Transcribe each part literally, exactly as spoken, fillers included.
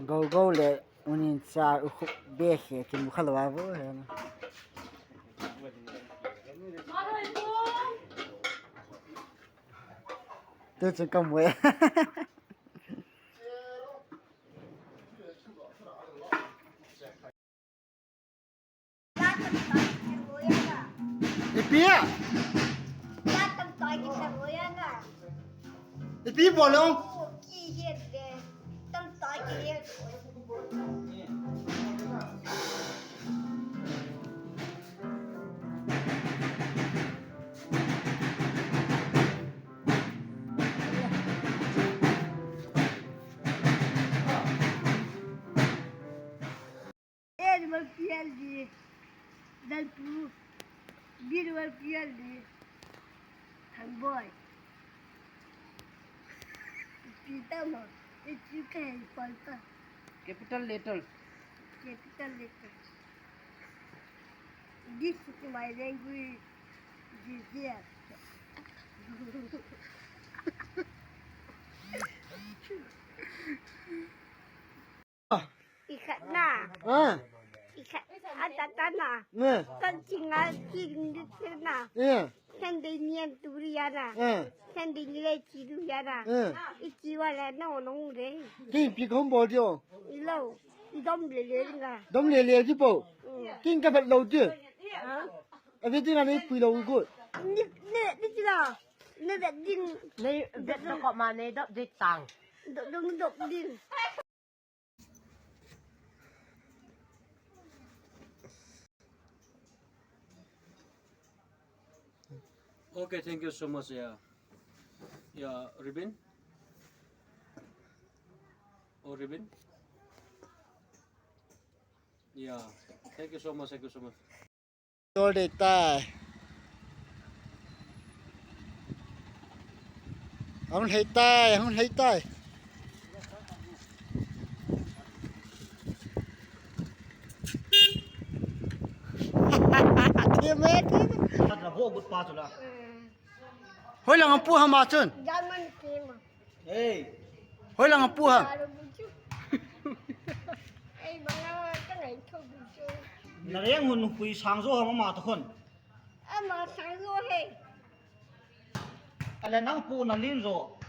Go go le unin cha u khu be khe kimu kha lou a vo he na. Tu chun ka mu e. Ipi a? Ipi bol o? A number P L D, Dalpu, B number P L D, Thangboy. Peter mo, Peter kay Palpa. Capital letter. Capital letter. This is my language. This here. Ikhat na. Ah. Ikhat. Atata na. Ah. Kan chinga kin dit na. Ah. Kan de nian turiana. Ah. Kan de nile chiruana. Ah. Ichi wala no no de. Kin pi kom bol dio. Ilo. Dom le le nga. Dom le le ji po. Mm. Kin ka bat lo ji. Ha? Abi ti na ni pui lo gu. Ni, ni, ni ti la. Ni da ding. Ni da ko ma ni da di tang. Do, do, do, ding. Okay, thank you so much. Yeah, yeah, Ribin. Oh, Ribin. Yeah, thank you so much. Thank you so much. Tol dei tai. Hung lhei tai, hung lhei tai. Thim e, thim e. Hoilang a pu ham a chun. Hoi lang a pu ham. Na reng hun hui sang zo ham ama ta khun. Ama sang zo he. Ale nang pu na lin zo.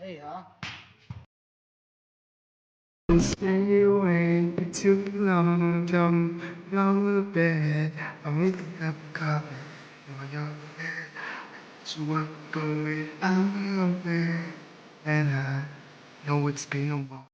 Ei ha. Stay away too long, don't go to bed. I wake up, call for your bed. So I'm going out of bed, and I know it's been a while.